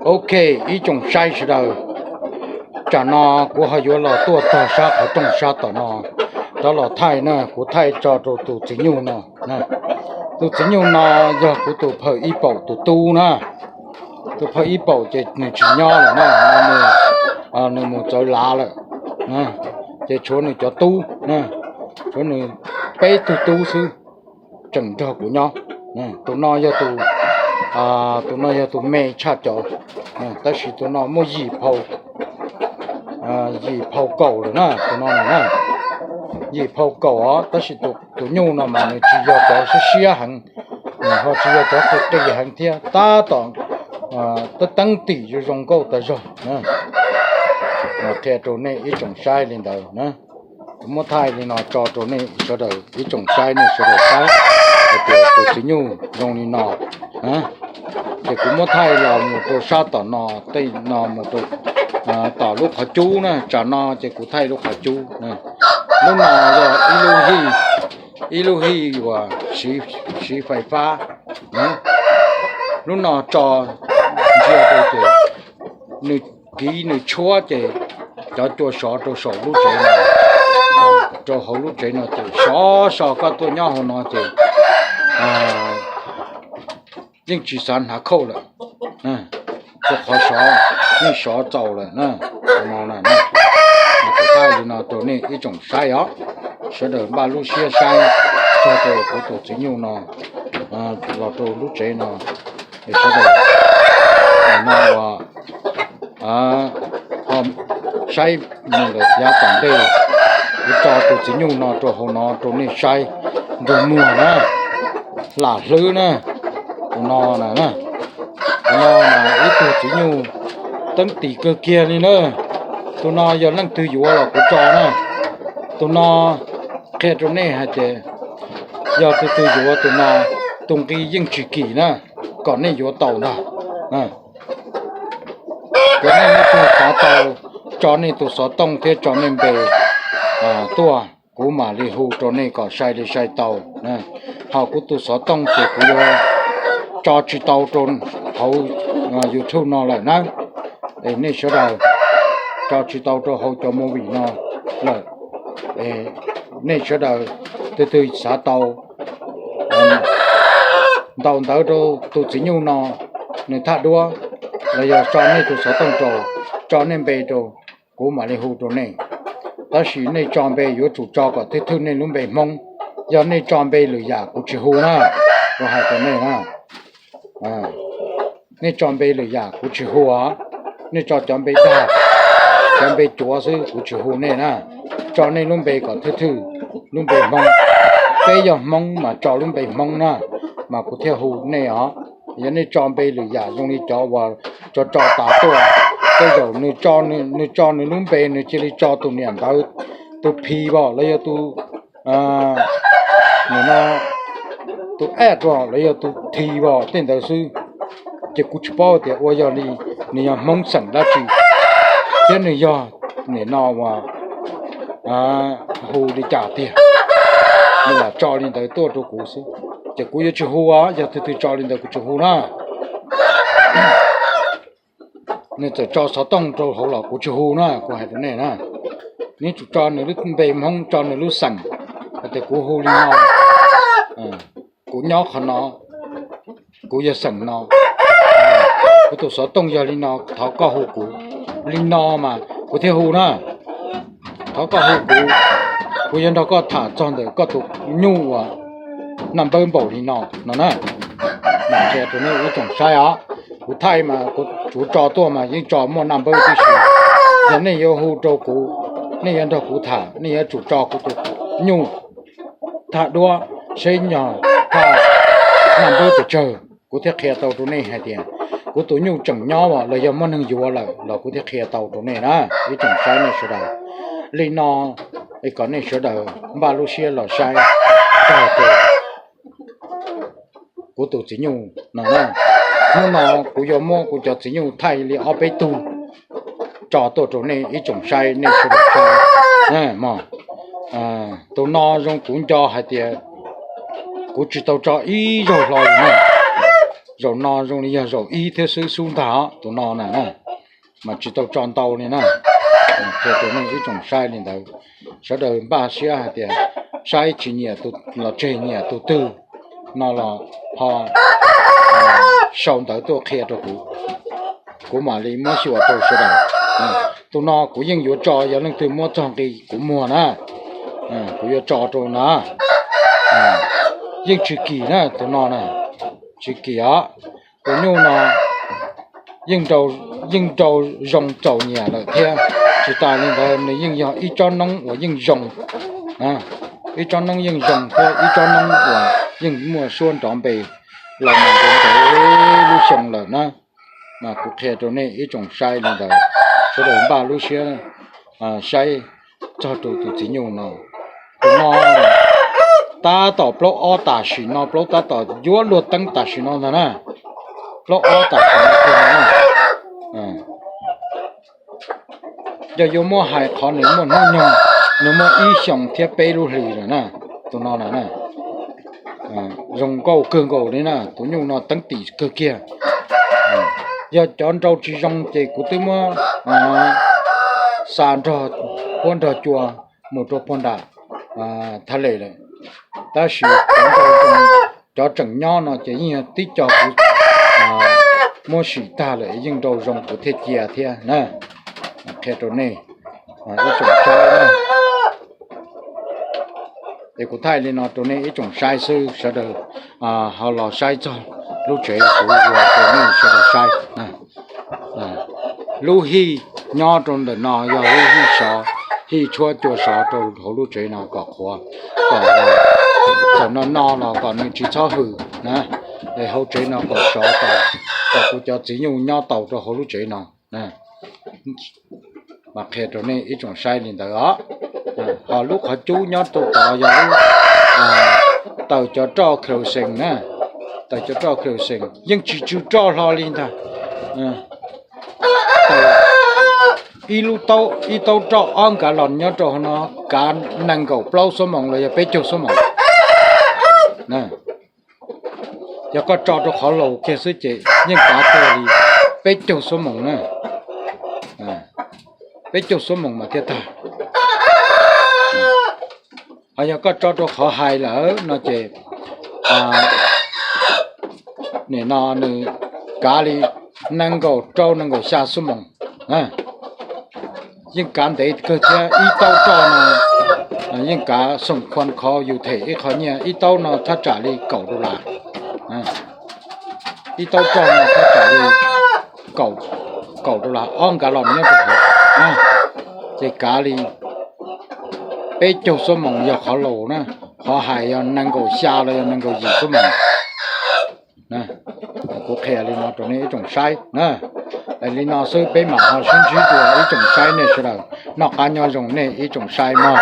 Ok, ib tsoom saib sawv daws, tsam no kuv ho yuav los tuaj txog sab qhov rooj sab tom no, rov los thaij na, kuv thaij tso rau tus txiv nyuj no. Tus txiv nyuj no yog kuv tus phawj ib paum tus tub na. Tus phawj ib paum ces nws tsis nyob lawm na, nws mus txawv lav lawm, ces tshuav nws cov tub, tshuav nws peb tug tub xwb tseem nrog kuv nyob. Tus no yog tus, tus no yog tus me tshaj cov, tab sis tus no muaj yim phau, yim phau kaum lawm na, tus no na, yim phau kaum os, tab sis tus nyuj no mas nws tsis yog cov siab siab heev, ho tsis yog cov qis qis heev thiab, tab tom teeb tim zoo zoo nkauj tas zog. Qhia rau nej ib tsoom saib li ntawd na. Kuv muab thaij li no tso rau nej sawv daws ib tsoom saib, nej sawv daws saib hais tias tus txiv nyuj zoo li no. Ces kuv muab thaij los mus rau sab tom no, tej no mus rau tom lub qhov cub na, tsam no ces kuv thaij lub qhov cub. Lub no yog ib lub hij, ib lub hij uas siv fais fab. Lub no tso ntsia rau ces nws kiv nws tshuab ces cov cua sov rau saum lub tsev no, rau hauv lub tsev no ces sov so koj tuaj nyob hauv no ces yeej tsis xav hnav khauj lawm. Rau qhov sov yeej sov txaus lawm na. Kuv thaij li no rau nej ib tsoom saib os, sawv daws npaj lub siab saib txog rau kuv tus txiv nyuj no los rau lub tsev no, sawv daws no ho saib mus lawm yav tom ntej. Kuv tso tus txiv nyuj no rau hauv no rau nej saib nrug muag na, lam hlwb na. Tus no na, tus no mas ib tug txiv nyuj teeb tim kawg kiag li na. Tus no yog leej twg yuav los kuv tso na. Tus no qhia rau nej hais tias yog tus twg yuav tus no, tus nqi yeej tsis kim na, kom nej yuav tau ntag. Yog nej leej twg xav tau, tso nej tus xov tooj thiab tso nej npe tuaj, kuv mam li hu rau nej kom sai li sai tau. Ho kuv tus xov tooj ces kuv yuav tso tsis tau rau hauv YouTube no lawm na. Es nej sawv daws, tso tsis tau rau hauv cov movie no lawm. Nej sawv daws, tus twg xav tau, ntaus ntawv rau tus txiv nyuj no nws thaj duab, los yog tso nej tus xov tooj rau, tso nej npe rau, kuv mam li hu rau nej. Tab sis nej tso npe yuav tsum tso kom thwj thwj nej lub npe Hmoob. Yog nej tso npe lwm yam kuv tsis hu na, kuv hais rau nej na. Nej tso npe lwm yam kuv tsis hu os. Nej tso cov npe dag, cov npe cuav xwb kuv tsis hu nej na. Tso nej lub npe kom thwj thwj lub npe Hmoob. Peb yog Hmoob mas tso lub npe Hmoob na, mas kuv thiaj hu nej os. Yog nej tso npe lwm yam zoo li cov uas tso tso tas tuaj, tej zaum nws tso nws lub npe nws cia li tso tus niam ntawd tus phi os los yog tus, nim no, tus aj os los yog tus thi os tej ntawd xwb. Ces kuv tsis paub tias ua yog li nws yog Hmoob xeem dab tsi, thiab nws yog nim no uas hu li cas tiag, nws lam tso li ntawd tuaj rau kuv xwb. Ces kuv yuav tsis hu os, yog tus twg tso li ntawd kuv tsis hu na. Nws txawm tso xov tooj rau hauv los kuv tsis hu na, kuv hais rau nej na. Nws tsum tso nws lub npe Hmoob, tso nws lub xeem, hais tias kuv hu li no, kuv nyob qhov no, kuv yog xeem no, kuv tus xov tooj yog li no, thov koj hu kuv li no mas kuv thiaj hu na. Thov koj hu kuv, kuv yuav nrog koj tham txog ntawm koj tus nyuj uas naj npawb npaum li no no na. Mas qhia rau nej ib tsoom saib os, kuv thaij mas kuv tso tuaj mas yeej tso muaj naj npawb tib si. Yog nej yuav hu rau kuv, nej yuav nrog kuv tham, nej yuav tsum tso kuv tus nyuj thaj duab, seb nyog thaj naj npawb pes tsawg, kuv thiaj qhia tau rau nej hais tias kuv tus nyuj tseem nyob los yog muaj neeg yuav lawm los kuv thiaj qhia tau rau nej na, ib tsoom saib nej sawv daws. Li no, es kom nej sawv daws npaj lub siab los saib txog kuv tus txiv nyuj no na. Hnub no kuv yuav muab kuv cov txiv nyuj thaij li ob peb tug tso tuaj rau nej ib tsoom saib, nej sawv daws saib. Tus no zoo kuv nco hais tias kuv tsis tau tso ib zaug hlo li na. Zaum no zoo li yog zaum ib thiab xwb xub ntag os, tus no na, mas tsis tau tso ntau li na. Qhia rau nej ib tsoom saib li ntawd, sawv daws npaj siab hais tias saib tsis nyiam los tseg nyiam tus twg no los ho sau ntawv tuaj qhia rau kuv, kuv mam li muab xyuas rau sawv daws. Tus no kuv yeej yuav tso, yog leej twg muab txog nqi kuv muag na, kuv yuav tso rau na. Yeej tsis kim na, tus no na, tsis kim os. Tus nyuj no yeej nrau zoo txaus nyiam lawm thiab. Tsis tas li ntawd nws yeej yog ib tsob noob uas yeej zoo, ib tsob noob yeej zoo thiab ib tsob noob uas yeej muaj suab nrov npe los mus ntev lub xyoo lawm na. Mas kuv qhia rau nej ib tsoom saib li ntawd, sawv daws npaj lub siab saib txog rau tus txiv nyuj no. Tus no tab tom plaub ob tam sim no, plaub tab tom yuav luag teeb tam sim no ntag na. Plaub ob tam sim no tiag na. Yog yuav muab hais qhov nws muaj hnub nyoog, nws muaj ib xyoos thiab peb lub hlis lawm na. Tus no na, zoo nkauj kawg nkaus li na, tus nyuj no teeb tim kawg kiag. Yog cov nrau tsis zoo ces kuv twb muab xa nrog puab nrog cua mus rau puag nram Thaj Lem lawm. Tab sis cov nrau zoo, cov tseem nyob no ces yeej yog tib co kuv muab sim tag lawm, yeej nrau zoo kuv thiaj cia thiab na. Qhia rau nej ib tsoom saib na. Es kuv thaij li no rau nej ib tsoom saib xwb, sawv daws ho los saib txog lub tsev kuv ua rau nej sawv daws saib. Lub hij nyob rau ntawm no yog lub hij sov, hij tshuab cua sov rau hauv lub tsev no kom qhuav, kom txawm no no los kom nws tsis txhob hws na. Es hauv tsev no kom sov, kom kuv cov txiv nyuj nyob tau rau hauv lub tsev no. Mas qhia rau nej ib tsoom saib li ntawd os. Ho lub qhov cub nyob rau tod yog lub taws cov roj khaws sees na, taws cov roj khaws sees yeej tsis tsw roj hlo li ntag. Ib lub taub, ib taub roj ob nkav los nyob rau hauv no kav nees nkaum plaub xuab moos los yog peb caug xuab moos. Yog koj tso rau qhov laus kiag xwb ces yeej kav tag li peb caug xuab moos na. Peb caug xuab moos mas thiaj tag. Ho yog koj tso rau qhov hais lawm no ces nim no nws kav li nees nkaum rau nees nkaum xya xuab moos. Yeej kav ntev kawg thiab, ib taub roj no yeej kav xoom khuam khov yus them ib qho nyiaj, ib taub no thaj tsam li kaum dollar. Ib taub roj no thaj tsam li kaum dollar ob nkav los nyob rau hauv, ces kav li peb caug xuab moos yog qhov laus na, qhov hais yog nees nkaum xya los yog nees nkaum yim xuab moos. Kuv qhia li no rau nej ib tsoom saib na. Li no xwb peb mam ho sib ntsib dua ib tsoom saib nej sawv daws, noj qab nyob zoo nej ib tsoom saib mog.